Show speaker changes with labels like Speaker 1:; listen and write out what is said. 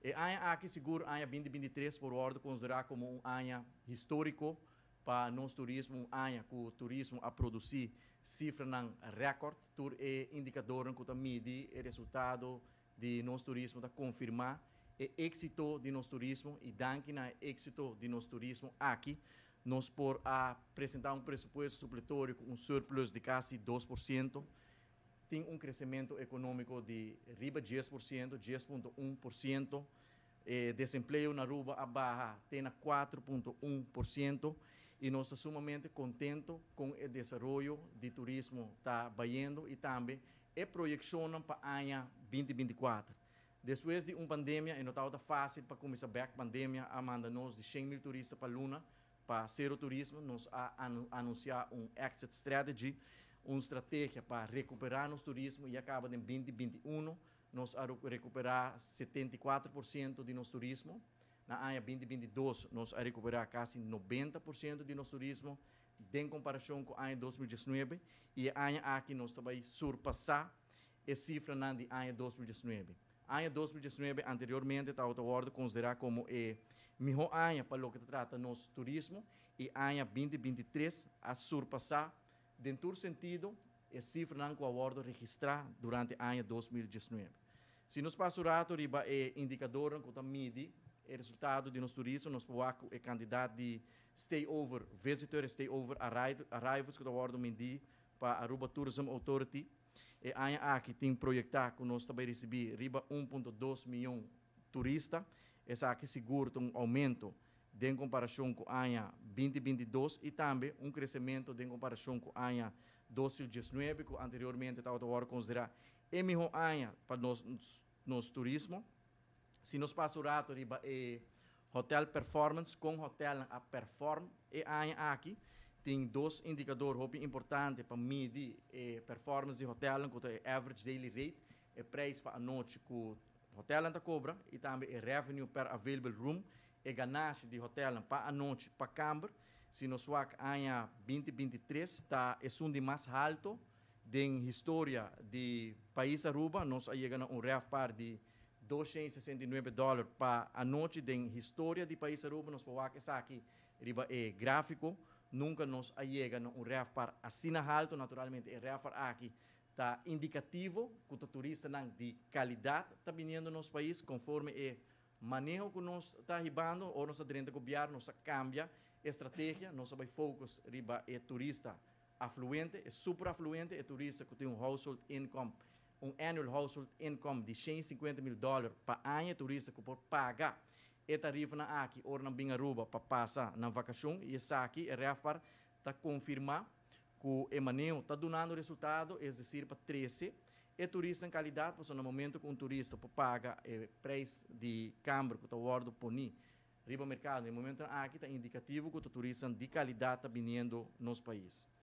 Speaker 1: E aña aki, sigur, aña 2023, por wordo considera como un aña historico pa nos turismo, un aña cu turismo a produci cifra record, tur e indicador cu ta midi e resultado di nos turismo ta confirma e exito di nos turismo y danki na exito di nos turismo aki, nos por a presenta un presupuesto supletorio cu un surplus di casi 2%, tin un crecemento economico di riba 10%, 10,1%, desempleo na Aruba a baha te na 4,1% y nos ta sumamente contento cu e desaroyo di turismo ta bayendo y tambe e proyeccion pa aña 2024. Despues di un pandemia, y no tabata facil pa cuminsa back. Pandemia a manda nos di 100 mil turista pa luna pa cero turismo. Nos a anuncia un exit strategy, un estrategia pa recupera nos turismo y a caba den 2021 nos a recupera 74% di nos turismo. Na aña 2022 nos a recupera casi 90% di nos turismo den comparacion cu aña 2019 y aña aki nos ta bay surpasa e cifra di aña 2019. Aña 2019 anteriormente tabata wordo considera como e miho aña pa loke ta trata nos turismo y aña 2023 a surpasa den tur sentido e cifra cu a wordo registra durante aña 2019. Si nos pasa rato riba e indicador cu ta midi e resultado di nos turismo, nos por e cantidad di stay over visitor, stay over arrivals cu ta wordo midi pa Aruba Tourism Authority. E aña aki tin proyecta cu nos tambe ricibi riba 1,2 miyon turista. Esaki sigur un aumento den comparacion cu aña 2022 y tambe un crecemento den comparacion cu aña 2019, cu anteriormente tabata considera e miho aña pa nos turismo. Si nos pasa rato riba e hotel performance, con hotel a perform e aña aki, tin dos indicador hopi importante pa midi e performance di hotel, cu ta average daily rate, e prijs pa anochi cu hotel ta cobra, y tambe e revenue per available room, e ganashi di hotel pa anochi, pa camber. Si nos wak aña 2023, ta esun di mas halto den historia di pais Aruba. Nos a yega na un RevPAR di $269 pa anochi den historia di pais Aruba. Nos por wak esaki riba e grafico. Nunca nos a yega na un RevPAR asina halto. Naturalmente, e RevPAR aki ta indicativo cu e turistanan di calidad ta bini na nos pais, conforme e maneho cu nos ta hibando. Ora nos a drenta gobierno, nos a cambia estrategia, nos a bay focus riba e turista afluente, e super afluente, e turista cu tin un household income, un annual household income di 150 mil dollar pa aña, turista cu por paga e tarifa nan aki ora nan bin Aruba pa pasa nan vacacion, y esaki e RevPAR ta confirma cu e maneho ta dunando resultado, es decir, pa trece e turista di calidad, pasobra na momento cu un turista por paga e prijs di camber cu ta wordo poni riba mercado, na momento aki ta indicativo cu e turista di calidad ta bini na nos pais.